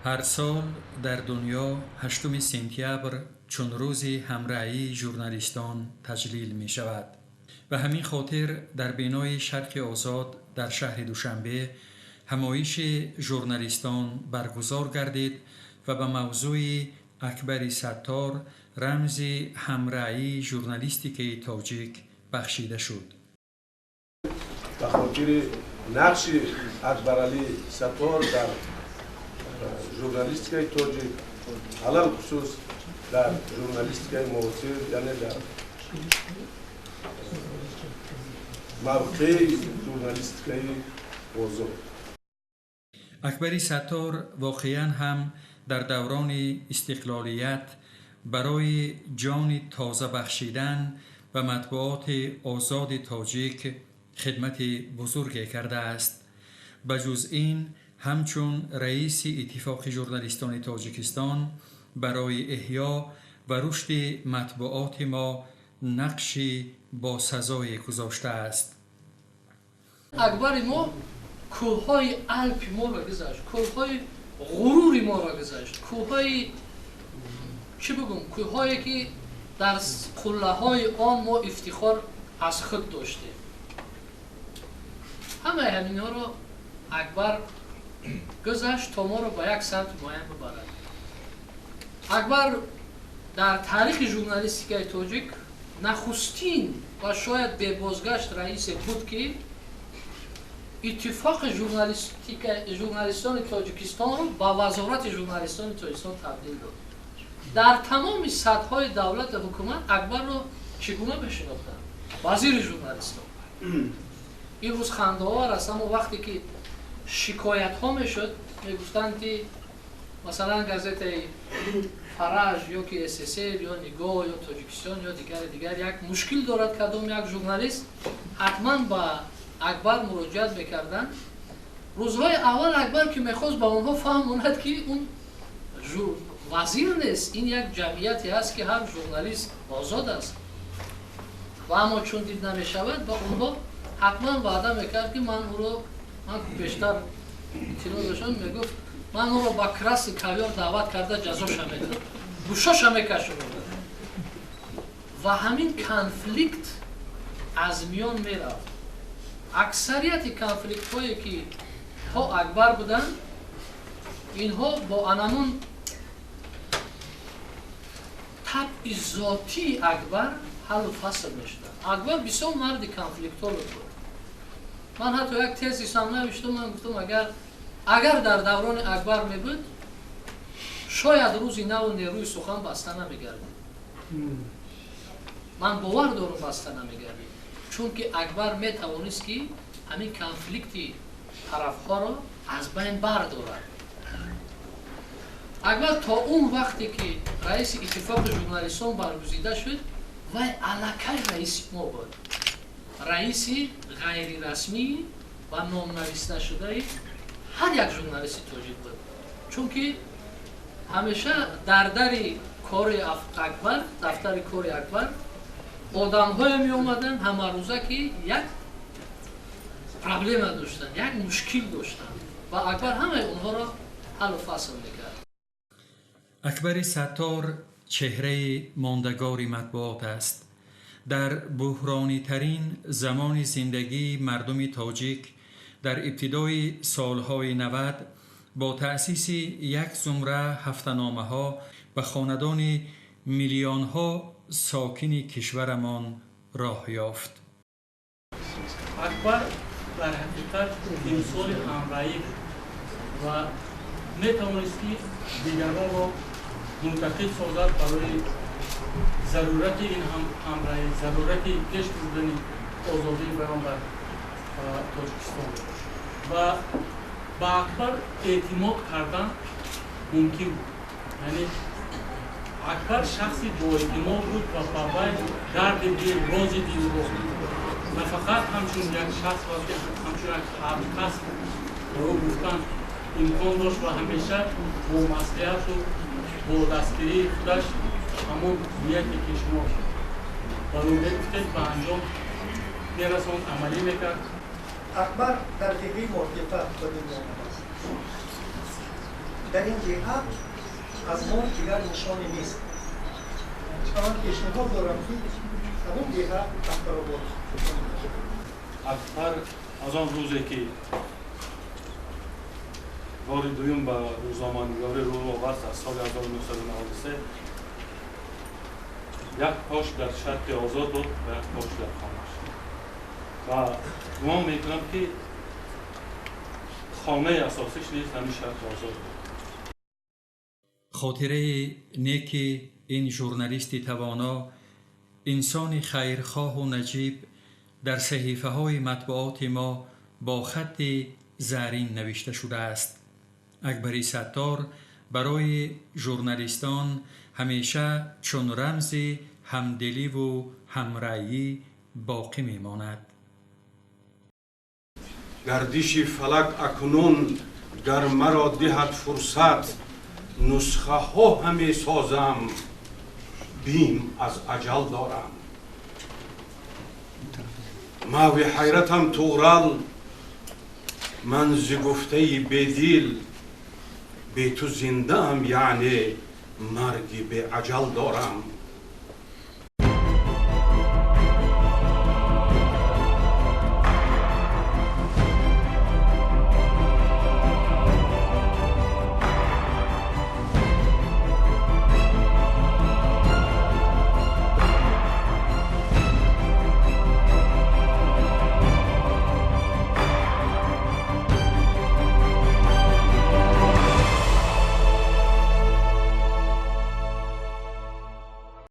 Ҳар сол дар дунё 8 сентябр чун рӯзи ҳамраҳии журналистон таҷлил мешавад. Ба ҳамин хотир дар бинои Шарқи Озод дар шаҳри Душанбе ҳамоиши журналистон баргузор гардид ва ба мавзӯи Акбари Саттор рамзи ҳамраҳии журналистикаи тоҷик бахшида шуд. Ба хотири нақши Акбаралӣ Саттор дар журналистикаи тоҷик, алалхусус дар журналистикаи муосир, яъне дар мавқеи журналистикаи озод. Акбари Саттор воқеан ҳам дар даврони истиқлолият барои ҷони тоза бахшидан ба матбуоти озоди тоҷик хидмати бузурге кардааст. Ба ҷуз ин, ҳамчун раиси Иттифоқи журналистони Тоҷикистон барои эҳё ва рушди матбуоти мо нақши босазое гузоштааст. Акбари мо кӯҳҳои Алпи моро гузашт, кӯҳҳои ғурури моро гузашт, кӯҳҳои чӣ бигӯм, кӯҳҳое ки дар қуллаҳои он мо ифтихор аз худ доштем. Ҳамаи ҳаминҳоро Акбар гузашт то моро ба як самти муайян бибарад. Акбар дар таърихи журналистикаи тоҷик нахустин ва шояд бебозгашт раисе буд, ки Иттифоқи журналистони Тоҷикистонро ба Вазорати журналистони Тоҷикистон табдил дод. Дар тамоми сатҳҳои давлату ҳукумат Акбарро чӣ гуна мешинохтанд? Вазири журналистон. Имрӯз хандаовар аст, аммо вақте ки шикоятҳо мешуд, мегуфтанд, ки масалан газетаи Фараҷ ё ки ССР ё Нигоҳ ё Тоҷикистон ё дигари дигар як мушкил дорад, кадом як журналист, ҳатман ба Акбар муроҷиат мекарданд. Рӯзҳои аввал Акбар ки мехост ба онҳо фаҳмонад, ки он вазир нест, ин як ҷамъияте ҳаст, ки ҳар журналист озод аст, ва аммо чун дид намешавад, ба онҳо ҳатман ваъда мекард, ки ман ӯро, ман пештар иттилоъ доштам, мегуфт: «Ман ӯро ба Красный ковёр даъват карда, ҷазоша медодам, гӯшоша мекашонам», ва ҳамин конфликт аз миён мерафт. Аксарияти конфликтҳое ки то Акбар буданд, инҳо бо анамун табъи зотии Акбар ҳаллу фасл мешуданд. Акбар бисёр марди конфликтолог буд. Ман ҳатто як тезисам навиштам, ман гуфтам, агар дар даврони Акбар мебуд, шояд Рӯзи Наву Нерӯи Сухан баста намегардид. Ман бовар дорам, баста намегардид, чунки Акбар метавонист, ки ҳамин конфликти тарафҳоро аз байн бардорад. Акбар то он вақте ки раиси Иттифоқи журналистон баргузида шуд, вай аллакай раиси мо буд, раиси ғайрирасмӣ ва номнависнашудаи ҳар як журналисти тоҷик буд, чунки ҳамеша дар дари кори Акбар, дафтари кори Акбар одамҳое меомаданд ҳамарӯза, ки як проблема доштанд, як мушкил доштанд, ва Акбар ҳамаи онҳоро ҳаллу фасл мекард. Акбари Саттор чеҳраи мондагори матбуот аст. Дар буҳронитарин замони зиндагии мардуми тоҷик, дар ибтидои солҳои 90, бо таъсиси як зумра ҳафтаномаҳо ба хонадони миллионҳо сокини кишварамон роҳ ёфт. Акбар дар ҳақиқат тимсоли ҳамраҳӣ ва метавонист, ки дигаронро мунтақид созад барои зарурати ин ҳамраҳӣ, зарурати пеш бурдани озодии баён дар Тоҷикистон, ва ба Акбар эътимод кардан мумкин буд. Яъне Акбар шахси боэътимод буд ва ба вай дарди дил, рози дилро на фақат ҳамчун як шахс, балки ҳамчун як ҳамкасб ба ӯ гуфтан имкон дошт ва ҳамеша бо маслиҳату бо дастгирии худаш ҳамон нияте, ки шумо ба ӯ мегуфтед, ба анҷом мерасонд, амалӣ мекард. Акбар дар деҳаи Мортепа ба дунё омадааст. Дар ин деҳа аз мо дигар нишоне нест. Ман пешниҳод дорам, ки ҳамин деҳа Акбаробод. Акбар аз он рӯзе, ки бори дуюм ба рӯзноманигорӣ рӯ овард, аз соли 1993, як пош дар Шарқи Озод буд ва як пош дар хонаш, ва гумон мекунам, ки хонаи асосиш низ ҳамин Шарқи Озод буд. Хотираи неки ин журналисти тавоно, инсони хайрхоҳу наҷиб дар саҳифаҳои матбуоти мо бо хатти зарин навишта шудааст. Акбари Саттор барои журналистон ҳамеша чун рамзи ҳамдиливу ҳамраъӣ боқӣ мемонад. Гардиши фалак акнун гар маро диҳад фурсат, нусхаҳо ҳаме созам, бим аз аҷал дорам. Маҳви ҳайратам Туғрал, ман зи гуфтаи бедил бе ту зиндаам, яъне марги беаҷал дорам.